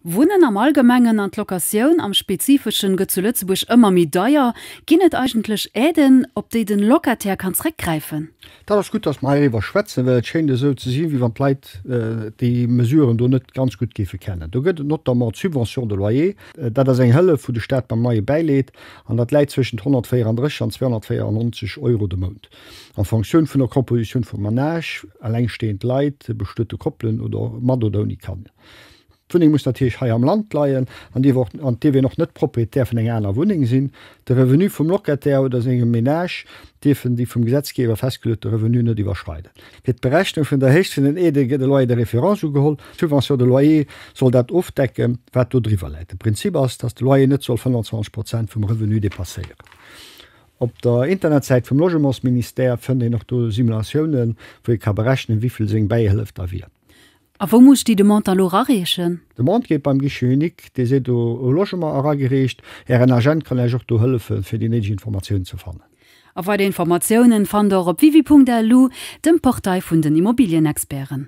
Wunnen am Allgemengen an d'Locatioun am Spezifeschen gëtt zu Lëtzebuerg ëmmer méi deier. Ginn et eigentlech Aiden, op déi den Locataire kann zréckgräifen? Dat ass gutt, dass mer heiriwwer schwätzen, well et schéint esou ze sinn, wéi wann d'Leit déi Mesuren do net ganz gutt géife kennen. Do gëtt et notamment d'Subvention de loyer. Dat ass eng Hëllef, wou de Staat beim Loyer bäileet, an dat läit zwëschent 134 an 294 Euro de Mount, en Fonctioun vun der Compositioun vum Menage, allengstehend Leit, bestuete Koppelen oder mat oder ouni Kanner. D'Wunneng muss natierlech hei am Land leien an dierf och an dierf een och net Proprietär vun enger aner Wunneng sinn. De Revenu vum Locataire oder sengem Menage dierfen déi vum Gesetzgeber festgeluete Revenue net iwwerschreiden. Fir d'Berechnung vun der Héicht vun den Aidë gëtt e Loyer de référence ugeholl. D'Subvention de loyer soll dat ofdecken, wat do driwwer läit. De Prinzip ass, dass de Loyer net soll 25 Prozent vum Revenu depasséieren. Op der Internetsäit vum Logementsministère fënnt een och do Simulatiounen, wou ee ka berechnen, wéi vill seng Bäihëllef da wier. A wou muss ech déi Demande dann elo erareechen? D'Demande gétt beim Guichet unique des aides au logement eragereecht. Ären Agent kann Iech och do hëllefen, fir déi néideg Informatiounen ze fannen. A weider Informatiounen fannt der och op wiwi.lu, dem Portail vun den Immobilienexperten.